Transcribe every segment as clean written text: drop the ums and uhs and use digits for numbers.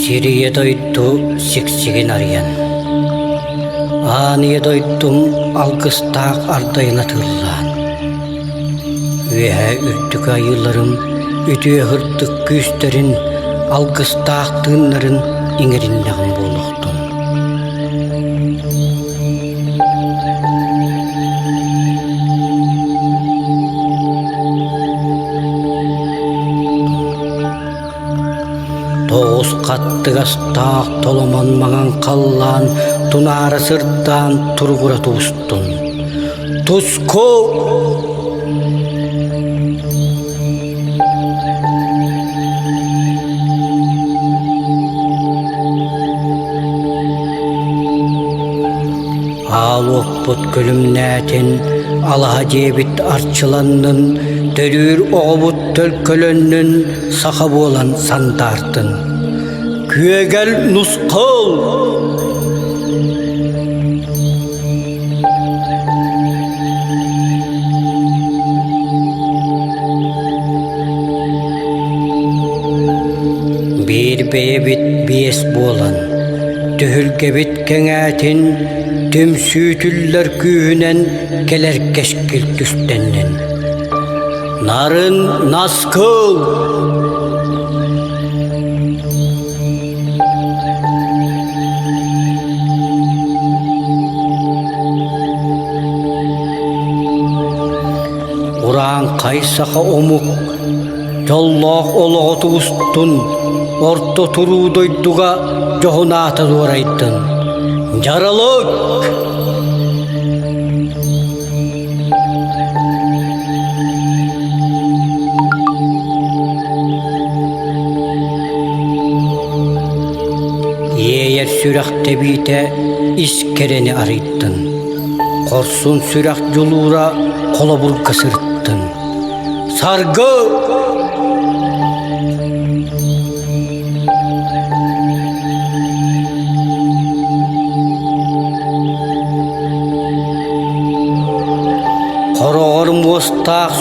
Сирийэ дойду сиксигин арыйан, Аан ийэ дойдум алгыстаах ардайын атыыллаан, Үөһээ үрдүк айыыларым үтүө сырдык күүстэрин, алгыстаах тыыннарын иҥэриннэҕим буолуохтун. Тоҕус хаттыгастаах толомон маҥан халлаан тунаара сырдаан туругура тубустун. Туску! Аал уоппут күлүмнээтин, алаһа дьиэбит арчыланнын, төрүүр оҕобут төлкөлөннүн, саха буолан сандаартын. Күөгэл нусхал! Биир бэйэбит биэс буолан, түһүлгэбит кэҥээтин, түмсүүтүллэр күүһүнэн кэлэр кэскил түстэннин. Нарын наскыл! Урааҥхай саха омук дьоллоох олоҕу тубустун, орто туруу дойдуга дьоһун аата дуорайдын. Дьаралык! Иэйэр сүрэх тэбиитэ ис кэрэни арыйдын, хорсун сүрэх дьулуура холобурга сырыттын. Саргы!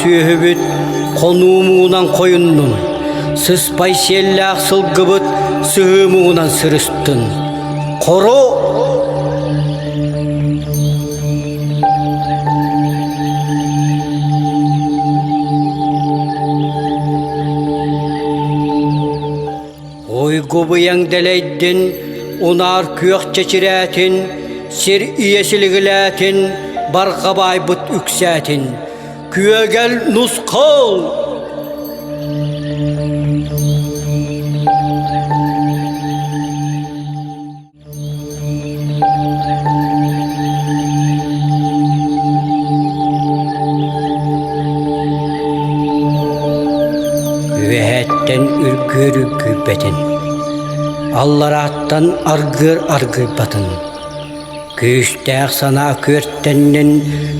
сүөһүбүт хонуу муҥунан хойуннун, сыспай сиэллээх сылгыбыт сыһыы муҥунан сырыстын. Хоро Уйгу-быйаҥ дэлэйдин, унаар күөх чэчирээтин, сир ийэ силигилээтин, барҕа баайбыт үксээтин. Күөгэл нусхал! Үөһэттэн үргүөр үргүйбэтин, алларааттан аргыар аргыйбатын, күүстээх санаа күөртэннин,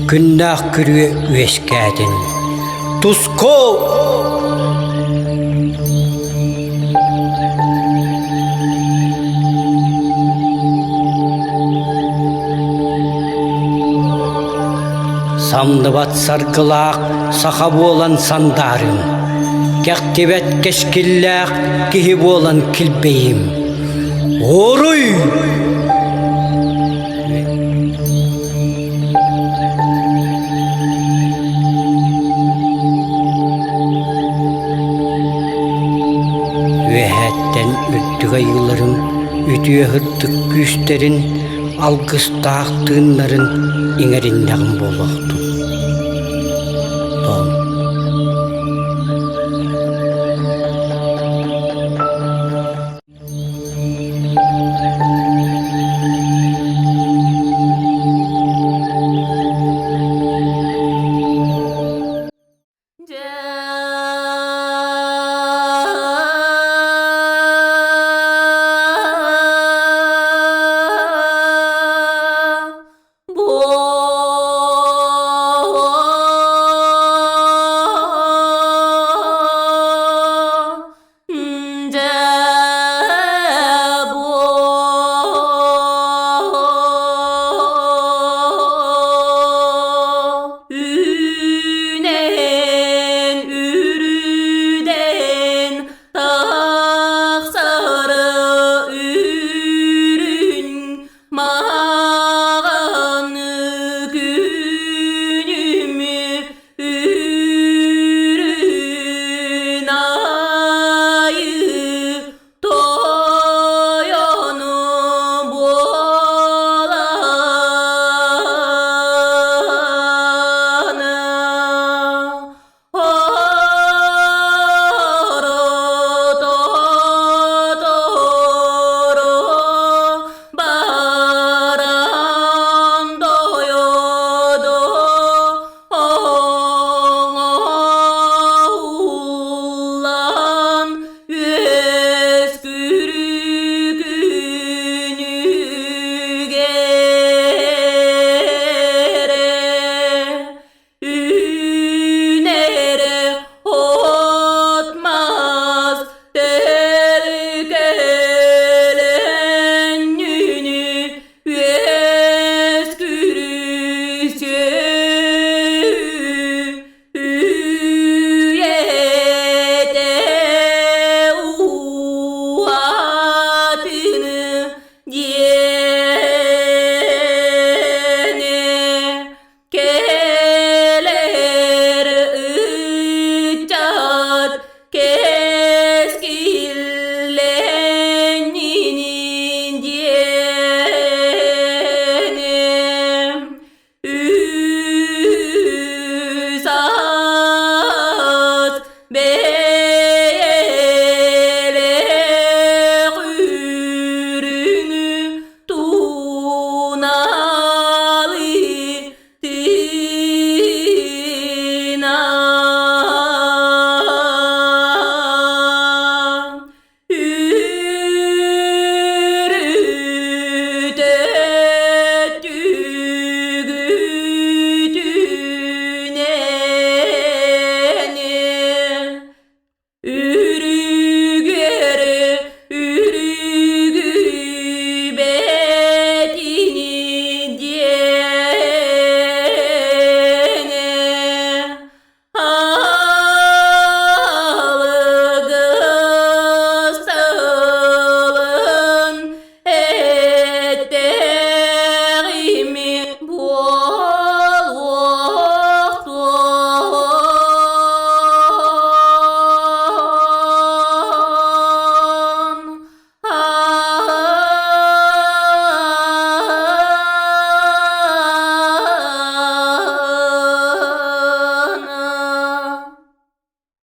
күннээх күрүө үөскээтин. Туску! Самныбат саргылаах саха буолан сандаарым, кэхтибэт кэскиллээх киһи буолан килбэйим. Уруй! Үөһээттэн үрдүк айыыларын үтүө сырдык күүстэрин алгыстаах тыыннарын иҥэриннэҕим буолуохтун.